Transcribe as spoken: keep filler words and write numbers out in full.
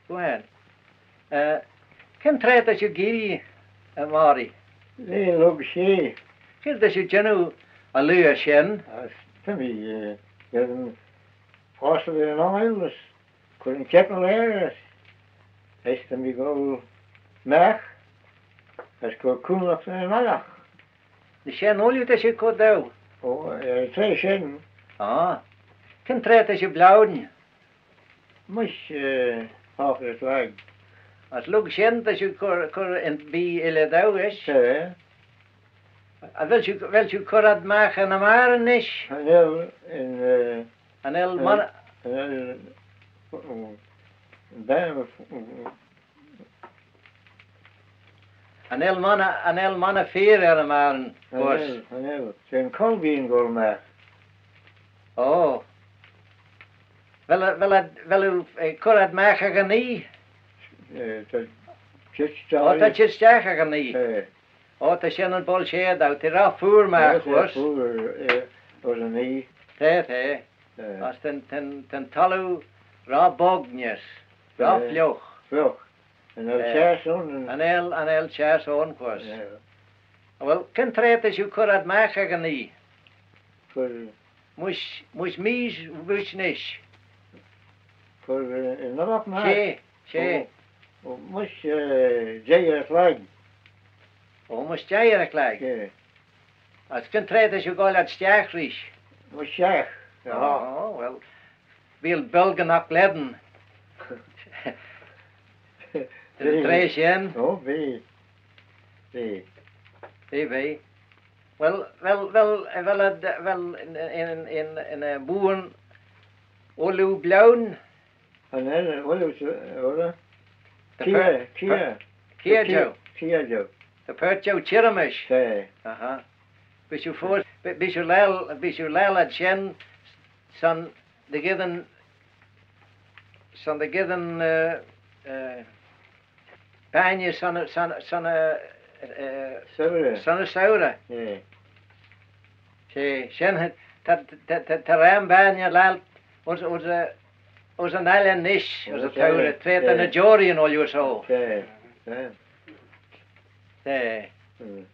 Go ahead. Eh, Cre'n traa ta shiu girree, eh, Mary? Lurg shey. Cre ta shiu jannoo y liooar shen? As ta mee, eh, geddyn fosley yn aile, as cur yn çhepal er, as, as ta mee goll magh, as cur coonlagh 'sy naight. Ny shen ooilley ta shiu cur daue? O, eh, traa shen. Ah. Cre'n traa ta shiu blieaun? Mysh, eh, hoght ry chlag. As lurg shen ta shiu cur, cur yn bee elley daue, eisht? Eh. Vel shiu, vel shiu cur ad magh er ny magheryn nish? Cha nel, yn, eh, cha nel, eh, monney, cha nel, mm, mm, mm, Cha nel monney, cha nel monney feayr er ny magheryn, cha nel, course. Cha nel. Shen colbeen goll magh. O. Vel, vel, vel, eh, cur ad magh ec yn oie? Eh, ta çheet stiagh. O, ta çheet stiagh ec yn oie. Eh. O, ta shen yn bolshean daue, t'eh ro feayr magh, eh, ta, course, feayr, eh, ayns yn oie. Ta, ta. Eh. As ta'n, ta'n, ta'n thalloo ro bog neesht. Ro, eh, fliugh. Fliugh. Cha nel, eh, çhiass ayn. Cha nel, cha nel çhiass ayn, course. Eh. Well, cre'n traa ta shiu cur ad magh ec yn oie? Cur. Mysh, mysh, mysh, mysh nish. Cur, eh, yn ullagh magh? She, she. O, o, mysh, eh, jeih er y chlag. O, mysh jeih er y chlag? She. As cre'n traa ta shiu goaill ad stiagh reesht? Mysh stiagh. O, o, well. Bee eh bolgey noc lane. Yn traa shen. O, bee. Bee. Bee, bee. Well, well, well, eh, well, eh, well, yn, yn, yn, yn, eh, bwoon ooilley blieaun? Cha nel, ooilley, eh, ooilley. Dy kiare, per-, kiare. Per-, kiare jeu. Kiare jeu. Dy paart jeu çhirrey mish. Ta. Aha. Bee shiu foast, bee, bee shiu laa-, bee shiu laa-, laa shen son dy gheddyn, son dy gheddyn, eh, eh, bainney son, son, son, eh, eh, sourey. Son y sourey. Eh. She, shen, ta, ta, ta, ta ram bainney laa-, ayns, ayns, eh, ayns yn Ellan nish, ayns y sourey, tra ta ny joarreeyn ooilley ayns shoh. She, she. She. Mm.